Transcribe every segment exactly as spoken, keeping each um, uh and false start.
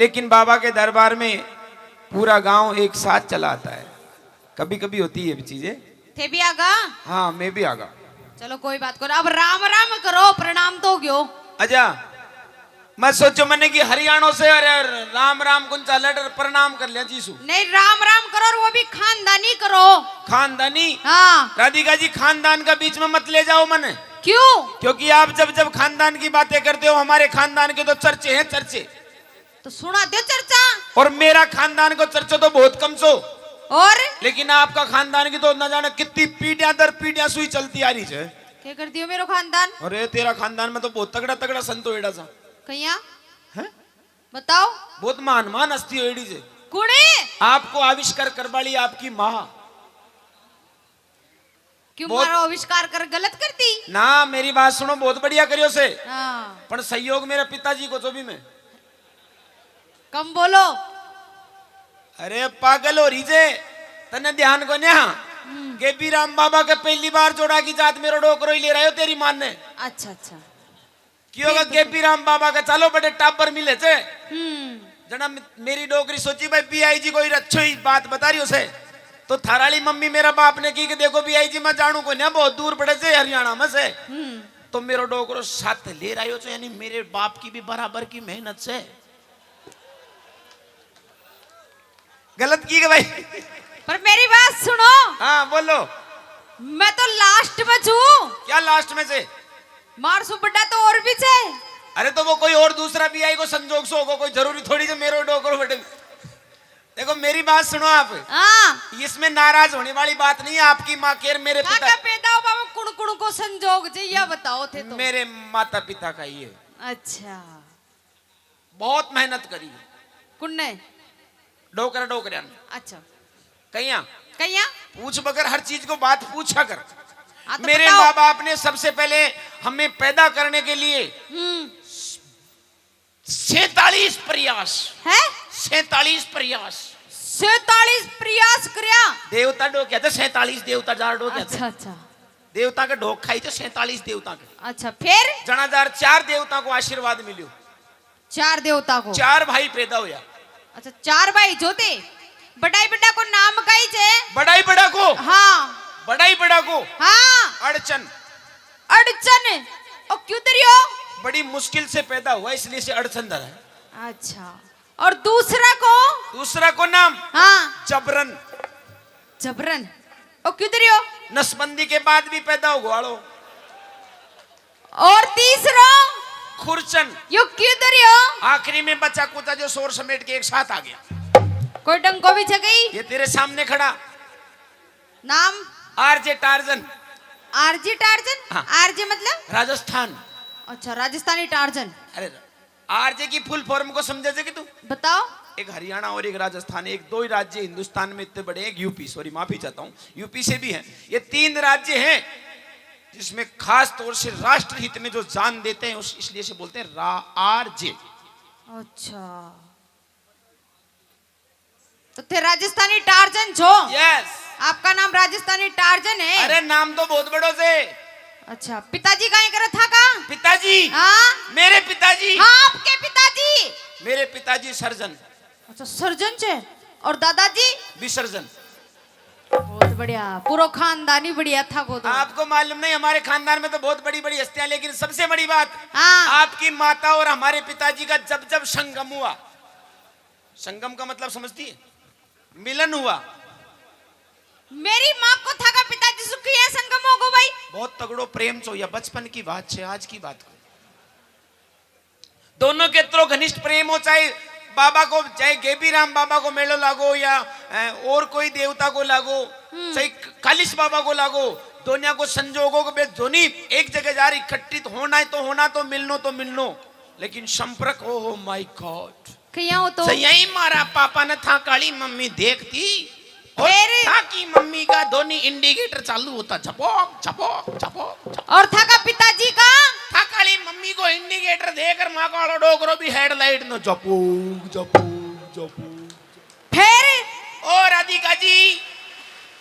लेकिन बाबा के दरबार में पूरा गांव एक साथ चला आता है। कभी कभी होती है ये चीजें। थे भी आगा? हाँ, मैं भी आगा। चलो, कोई बात को ना। अब राम राम करो, प्रणाम तो हो गयो। अच्छा, मैं सोचो मैंने कि हरियाणा से, अरे, राम राम कुन चाले, प्रणाम कर लिया जीसू। नहीं, राम राम करो, और वो भी खानदानी करो। खानदानी? हाँ। राधिका जी, खानदान का बीच में मत ले जाओ मैंने। क्यों? क्योंकि आप जब जब खानदान की बातें करते हो, हमारे खानदान के तो चर्चे हैं, चर्चे। तो सुना दो चर्चा। और मेरा खानदान को चर्चा तो बहुत कम सो। और? लेकिन आपका खानदान की तो ना जाने कितनी पीढ़ियां दर पीढ़ियां सुई चलती आ रही है। क्या कर दियो मेरो खानदान? अरे, तेरा खानदान में तो बहुत तगड़ा तगड़ा संत होएड़ा सा। कहिया? हैं? बताओ। बहुत महान महान हस्ती होएड़ी से। कुणे? आपको आविष्कार करवाली आपकी माँ। क्यों बहुत मारो आविष्कार कर गलत करती? ना, मेरी बात सुनो, बहुत बढ़िया करियो से। हाँ। पण सहयोग मेरे पिताजी को जो भी मैं। कम बोलो। अरे पागल हो रही जे, तन्ने ध्यान को न्या। हम्म। गेबी राम बाबा के पहली बार जोड़ा की जात मेरो डोकरो ही ले रहे हो तेरी माँ ने। अच्छा, अच्छा। क्यों ठीक है। गेपी राम बाबा का चालो बड़े टाबर मिले थे। हम्म। जना मे-, मेरी डोकरी सोची भाई पीआई जी कोई अच्छो ही बात बता रही उसे। तो थाराली मम्मी मेरा बाप ने की कि देखो पीआई जी मैं जानू को ना बहुत दूर पड़े से हरियाणा में से। हम्म। तो मेरो डोकरो साथ ले रही हो तो यानी मेरे बाप की भी बराबर की मेहनत से। गलत की के भाई। पर मेरी बात सुनो। हाँ, बोलो। मैं तो लास्ट में छू। क्या लास्ट में से? मार सु बड़ा तो और भी छे। अरे, तो वो कोई और दूसरा भी आई को संजोग से होगा, कोई जरूरी थोड़ी जो मेरो डोकरो बटे। देखो, मेरी बात सुनो आप। हाँ। इसमें नाराज होने वाली बात नहीं है। आपकी माँ के और मेरे पिता का पैदा हो बाबा, कुण कुण को संजोग जे, या बताओ थे तो। मेरे माता पिता का ही है। अच्छा। बहुत मेहनत करी। कुन्ने? डोकरा डोकरिया ने। अच्छा। कहिया? कहिया? पूछ बगैर हर चीज को बात पूछा कर। हाँ, तो मेरे बताओ। माँ बाप ने सबसे पहले हमें पैदा करने के लिए हम्म। सैंतालीस प्रयास। है? सैंतालीस प्रयास। सैंतालीस प्रयास करया। देवता डोक्या था, सैंतालीस देवता जार डोक्या था। अच्छा, अच्छा। देवता के ढोक खाई थे सैंतालीस देवता के। अच्छा, फिर? जना जार चार देवता को आशीर्वाद मिल्यो। चार देवता को? चार भाई पैदा होया। अच्छा, चार भाई जो थे। बड़ा ही बड़ा को नाम काई छे? बड़ा ही बड़ा को? हाँ। बड़ा ही बड़ा को? हाँ। अड़चन। अड़चन? ओ क्यों धरियो? बड़ी मुश्किल से पैदा हुआ इसलिए से अड़चन धरा है। अच्छा। और दूसरा को? दूसरा को नाम? हाँ। जबरन। जबरन? ओ क्यों धरियो? नसबंदी के बाद भी पैदा हो ग्वालो। और तीसरो? खुरचन। यो क्यों धरियो? आखिरी में बचा कुचा जो शोर समेट के एक साथ आ गया। कोई डंको भी छगई? ये तेरे सामने खड़ा। नाम? RJ torsion. RJ torsion? हाँ। आरजे मतलब? राजस्थान। अच्छा, राजस्थानी टार्जन। अरे, आरजे की फुल फॉर्म को समझे थे कि तू? बताओ। एक हरियाणा और एक राजस्थान, एक दो ही राज्य हिंदुस्तान में इतने बड़े हैं, एक यूपी, सॉरी, माफी चाहता हूँ, यूपी से भी हैं। ये तीन राज्य हैं जिसमें खास तौर से राष्ट्रहित में जो जान देते हैं, उस, इसलिए से बोलते हैं रा-, आरजे। अच्छा। तो थे राजस्थानी टार्जन छो? यस। आपका नाम राजस्थानी टार्जन है? अरे, नाम तो बहुत बड़ो से। अच्छा, पिताजी काई करे था का? पिताजी? हाँ? मेरे पिताजी? हाँ, आपके पिताजी। मेरे पिताजी सर्जन। अच्छा, सर्जन छे। और दादाजी? विसर्जन। बहुत बढ़िया, पूरा खानदान ही बढ़िया था वो तो। आपको मालूम नहीं, हमारे खानदान में तो बहुत बड़ी बड़ी हस्तियां, लेकिन सबसे बड़ी बात, हाँ। आपकी माता और हमारे पिताजी का जब जब संगम हुआ, संगम का मतलब समझती है? मिलन हुआ। मेरी माँ को थाका पिताजी सु किया संगम होगो भाई? बहुत तगड़ो प्रेम छो या बचपन की बात छे, आज की बात को। दोनों के इतरो घनिष्ठ प्रेम हो, चाहे बाबा को, चाहे गेबी राम बाबा को मेलो लागो या, अ, और कोई देवता को लागो, हम्म। चाहे क-, कालिस बाबा को लागो, दोनिया को संजोगों के बेच दोनी एक जगह जा रही, इकट्ठित होना है तो होना, तो मिलनो तो मिलनो, लेकिन संपर्क, ओ माय गॉड। किया हो तो? सही मारा पापा ने था काली मम्मी देखती। और फिर? था की मम्मी का दोनी इंडिकेटर चालू होता, झपोक, झपोक, झपोक, झपोक। और था का पिताजी का? था काली मम्मी को इंडिकेटर देकर माँ कालो डोकरो भी हेडलाइट न झपोक, झपोक, झपोक। फिर? और राधिका जी,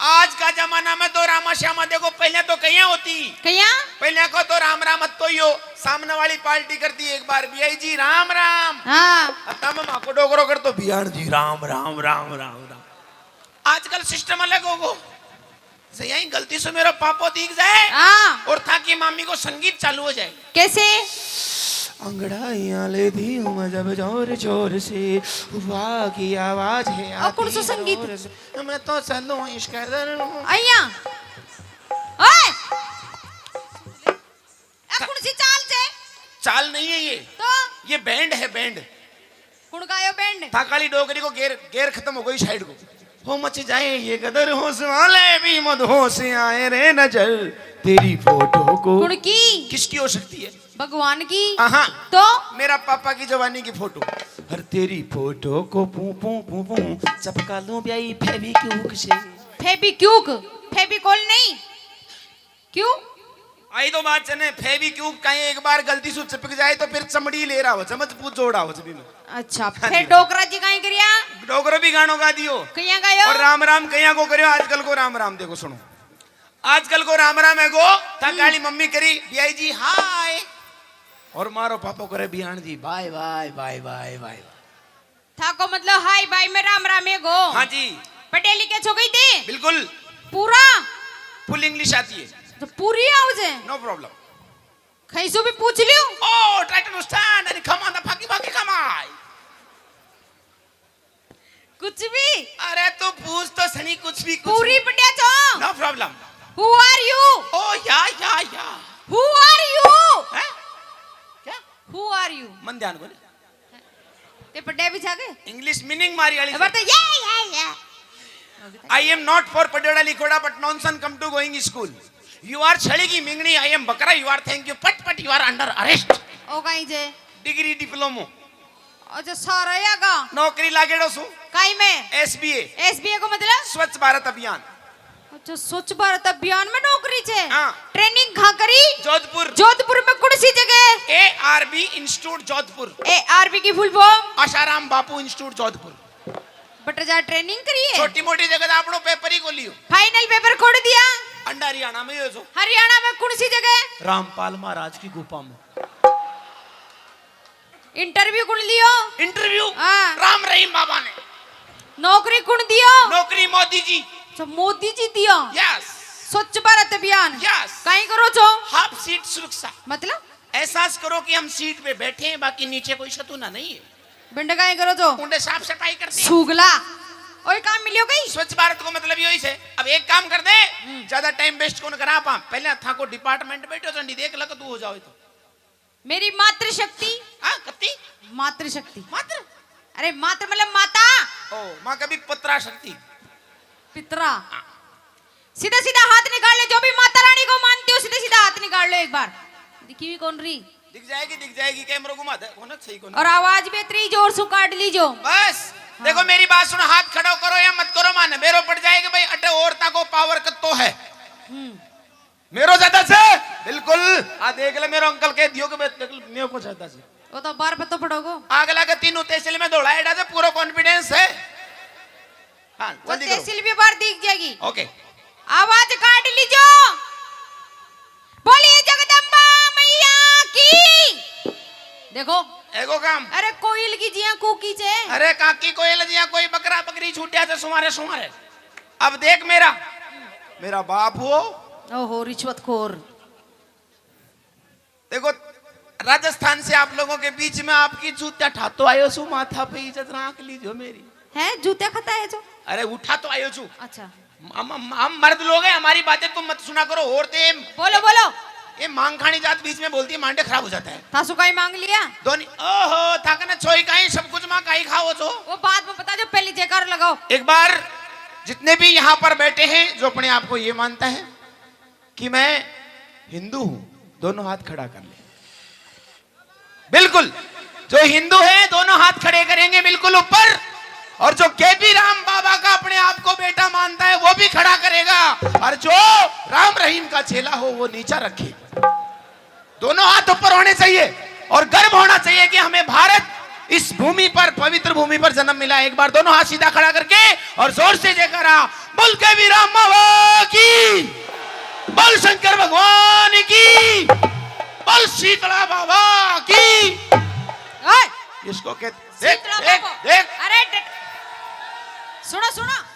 आज का जमाना में तो रामा श्यामा देखो, पहले तो कहिया होती। कहिया? पहले को तो राम राम हत्तो ही हो, सामने वाली पार्टी करती एक बार, "बीआई जी राम राम।" हाँ। अब तब माँ को डोकरो कर तो, "बियान जी राम राम राम राम राम।" आजकल सिस्टम अलग हो गो। से यही गलती से मेरा पापो दिख जाए हाँ। और थाकी मामी को संगीत चालू हो जाए। कैसे? अंगड़ाइयां ले दी हूँ मैं जब जोर जोर से, वाह की आवाज है और कौन सा आती संगीत? जोर से। मैं तो चलूं इस कदर। अइया। ओए! ए कौन सी चाल जे? चाल नहीं है ये। तो? ये बैंड है, बैंड। कौन गायो बैंड? था काली डोकरी को गेर, गेर खत्म हो गई साइड को। हो मच जाए ये कदर, होश वाले भी मत होश आए रे नजर तेरी फोटो को। कौन की? किसकी हो सकती है? भगवान की। हाँ। तो? मेरा पापा की जवानी की फोटो। हर तेरी फोटो को पू पू पू पू चपका लूं ब्याई फेविक्विक से। फेविक्विक, फेविकोल नहीं। क्यों? आई तो बात चने, फेविक्विक कहीं एक बार गलती से चिपक जाए तो फिर चमड़ी ले रहा हो, समझ पूछ जोड़ा हो जब भी में। अच्छा, हाँ फिर जी। डोकरा जी काई करिया? डोकरो भी गानो गा दियो। कहिया गायो? और राम राम कहिया को करियो, आजकल को राम राम देखो सुनो। आजकल को राम राम है गो, था हम्म। काली मम्मी करी, "बीआई जी हाय।" और मारो पापो करे, "बियान जी bye bye bye bye bye." थाको मतलब हाय बाय में राम राम है गो। हाँ जी। पढ़े लिखे छो गई थी? बिल्कुल। पूरा? फुल इंग्लिश आती है। तो पूरी आओ जे। No problem। खैसू भी पूछ लियो। Oh, try to understand and come on the fucking fucking come on। कुछ भी? अरे तू पूछ तो सही, कुछ भी, कुछ पूरी भी। पढ़िया छो? No problem। Who are you? Oh, या, या, या। Who are you? हैं? क्या? Who are you? मन ध्यान बोले। ते पढ़िया भी छा के? इंग्लिश मीनिंग मारी वाली अब से। तो ये, ये, ये। I am not for पडोड़ा लिखोड़ा, but nonsense come to going school। You are छड़ी की मिंगनी, I am बकरा, you are thank you, पट पट, you are under arrest। ओ काई जे? Degree diploma. अच्छा, सारा यागा। नौकरी लागेड़ो सु। काई में? एसबीए। एसबीए को मतलब? स्वच्छ भारत अभियान। अच्छा, स्वच्छ भारत अभियान में नौकरी छे? हाँ। ट्रेनिंग कहाँ करी? जोधपुर। जोधपुर में कौन सी जगह? ARB institute Jodhpur. एआरबी की full form? Asaram Bapu institute Jodhpur. But जा ट्रेनिंग करी है? छोटी मोटी जगह तो आपणो पेपर ही को लियो। फाइनल पेपर कौन दिया? अंडा हरियाणा में ही हो जो। हरियाणा में कौन सी जगह? रामपाल महाराज की गुफा में। इंटरव्यू कौन लियो? इंटरव्यू? हाँ। राम रहीम बाबा ने। नौकरी कौन दियो? नौकरी मोदी जी। अच्छा, मोदी जी दियो? यस। स्वच्छ भारत अभियान? यस। काई करो छो? हाफ सीट सुरक्षा। मतलब? एहसास करो कि हम सीट पे बैठे हैं, बाकी नीचे कोई शतुना नहीं है। बिंड काई करो छो? उंडे साफ सफाई करते हैं। सुगला। ओए काम मिलियो कई? स्वच्छ भारत को मतलब यो ही है। अब एक काम कर दे, हम्म। ज्यादा टाइम वेस्ट कौन करा आप? पहले था को डिपार्टमेंट बैठो, चंडी देख लग तू हो जाओ तो। मेरी मातृशक्ति। हाँ, कत्ती? मातृशक्ति। मातृ? अरे मातृ मतलब माता। ओ, माँ कभी पत्रा शक्ति। पितरा। हाँ। सीधा सीधा हाथ निकाल ले, जो भी माता रानी को मानते हो, सीधा सीधा हाथ निकाल लो एक बार। दिखी भी कौन रही? दिख जाएगी, दिख जाएगी, कैमरा घुमा दे, कौन है, सही कौन है? और आवाज भी इतनी जोर से काट लीजो। बस, हाँ। देखो मेरी बात सुनो, हाथ खड़ा करो या मत करो, माने मेरो पड़ जाएगा भाई, अटे औरता को पावर कत्तो है। हम्म। मेरो ज्यादा से? बिल्कुल। आ देख ले, मेरो अंकल कह दियो कि मैं, देख ले, मेरे को ज्यादा से। वो तो बार पे तो पड़ोगो। आगला के तीनों तहसील में दौड़ा एडा से पूरा कॉन्फिडेंस है। हाँ, वो जल्दी करो। तहसील भी बार दिख जाएगी। ओके। आवाज काट लीजो। बोलिए जगदम्बा मैया की। देखो। एगो काम। अरे कोयल की जिया कूकी छे। अरे काकी कोयल जिया कोई बकरा बकरी छूटिया छे सुमारे सुमारे। अब देख मेरा, मेरा बाप हो। ओहो, रिश्वतखोर। देखो, राजस्थान से आप लोगों के बीच में आपकी जूतियां ठातो आयो सु, माथा पे इज्जत राख लीजो मेरी। है, जूतियां खाता है जो? अरे, उठा तो आयो सु। अच्छा। हम, हम, हम मर्द लोग हैं, हमारी बातें तुम मत सुना करो। औरतें बोलो, बोलो। ये मांग खानी जात बीच में बोलती है, मांडे खराब हो जाता है। थासु काई मांग लिया? दोनी, ओहो, थाकने छोई काई, सब कुछ मां काई खाओ छो। वो बाद में बता दो, पहले जयकार लगाओ। एक बार जितने भी यहाँ पर बैठे हैं, जो अपने आप को ये मानता है कि मैं हिंदू हूं, दोनों हाथ खड़ा कर ले। बिल्कुल, जो हिंदू है, दोनों हाथ खड़े करेंगे बिल्कुल ऊपर। और जो केबी राम बाबा का अपने आप को बेटा मानता है, वो भी खड़ा करेगा। और जो राम रहीम का चेला हो, वो नीचा रखे। दोनों हाथ ऊपर होने चाहिए और गर्व होना चाहिए कि हमें भारत इस भूमि पर, पवित्र भूमि पर जन्म मिला। एक बार दोनों हाथ सीधा खड़ा करके और जोर से जयकारा। बोल के वीरा मावा की, बोल शंकर भगवान की, बोल शीतला बाबा की। ओए, इसको कहते, देख, शीतला देख, बाबा। देख। अरे डट-, सुनो, सुनो।